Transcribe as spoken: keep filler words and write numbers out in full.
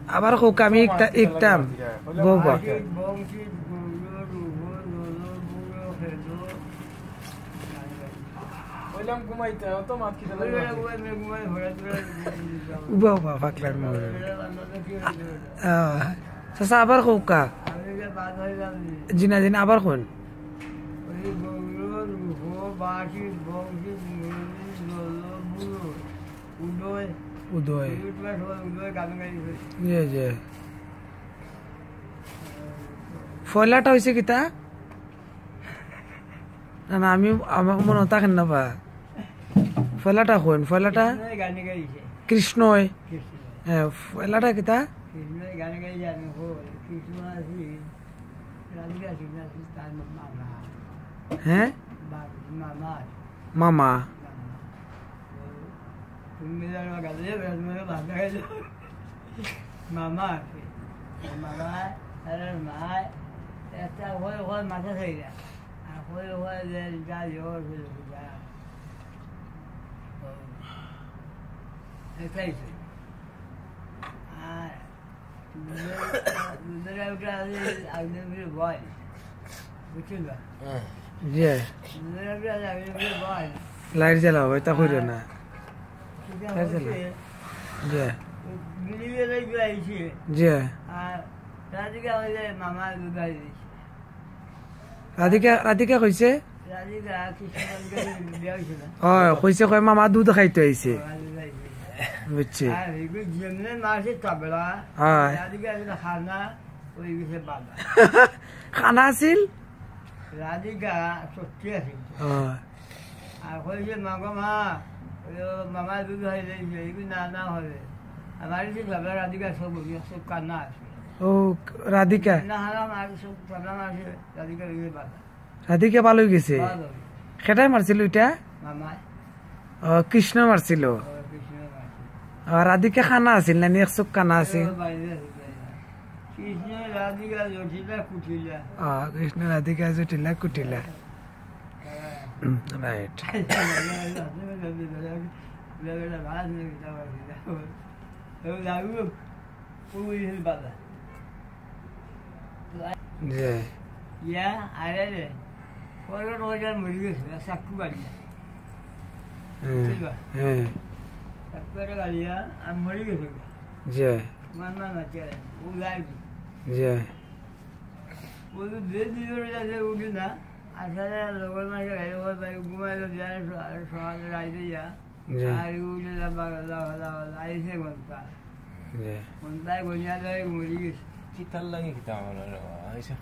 আবার কউক্কা, আমি ইকতা-, ইকতাম। বউ বা। উবা উবা, পাকলার মরে। আহ, চাচা, আবার কউক্কা। জি না, জি না, আবার কইন। উদয়। উদয়। জি, জি। পয়লাটা অইছে কিতা? না, না, আমি, আমার মনো থাকে না বা। পয়লাটা কইন, পয়লাটা? কৃষ্ণই গানে গাইছে। কৃষ্ণই? কৃষ্ণ। হ্যাঁ, পয়লাটা কিতা? কৃষ্ণই গানে গাইছে, আমি কই, কৃষ্ণ আছিল, রাধিকা সিংহ আছিল, তার মামা। হ্যাঁ? বাপ, মামা। মামা। মামা। তুমি জানো, গালে বেড়াতে বেড়াতে ভাত খাইলো। মামা আছে। মামা, আরে মা, একটা হয়ে হয়ে মাথা খাইলা। আর হয়ে হয়ে যে যা জোর হয়ে যা। এটাই তো। আর দুধের, দুধের একটা আছে, আগুনের উপরে বয়। বুঝছো না? জি। দুধের একটা আছে, আগুনের উপরে বয়। লাইট জ্বালাও, এটা কইরো না। এটা লাইট জ্বালাও। হচ্ছে জি। মিলিয়ে রেখে আইছে। জি। আর রাধিকা হইলে মামা দুধ আই দিছে। রাধিকা, রাধিকা কইছে? রাধিকা কৃষ্ণগঞ্জে বিয়া হইছে না? অয়, কইছে কয় মামা দুধ খাইতে আইছে। মামা দুধ আইছে। বুঝছি। আর এগুলো যেমনে মারছে তবলা, অয়। রাধিকা এগুলো খানা, ওই গেছে বাবা। খানা আছিল? রাধিকা সত্যি আছিল। অয়। আর কইছে, "মাগো মা, ওই মামা দুধ খাই দিয়েছে, এগুলো না, না হবে।" আমার এই যে তবলা রাধিকা সব, সব কান্না আছে। ও, রাধিকা? না, হারাম আর সব কান্না আছে, রাধিকা ওই বাবা। রাধিকা ভালো হয়ে গেছে? ভালো। সেটাই মারছিল এটা? মামায়। ও, কৃষ্ণ মারছিল? ও, কৃষ্ণ মারছিল। আর রাধিকা খানা আছিল না, নি এক চোখ কানা আছিল? ও, বাইরে আছে, বাইরে। কৃষ্ণ রাধিকা জটিলা কুটিলা। ও, কৃষ্ণ রাধিকা জটিলা কুটিলা। হ্যাঁ। হুম, রাইট। ওই বাবা। জি। ইয়া, আরে রে। কয়জন কয়জন মরি গেছে, আর চাক্কু গালিয়া। হুম, বুঝবা? হুম। চাক্কু একটা গালিয়া, আর মরি গেছে। জি। মার মার মারছে, ও যায়নি। জি। ও তো যে দুজন যাচ্ছে, উঠে না। আসলে লগর মাঝে গাড়ি ওর বাড়ি ঘুমাইলো, যায় স-, সকালে রাইতে যা। জি। আর উঠে যা, বাবা, যা, যা, যা, আইসে ঘন্টা। জি। ঘন্টায় ঘনিয়া যায়, মরি গেছে। কিতার লাগি কিতা আমার আর আইসা?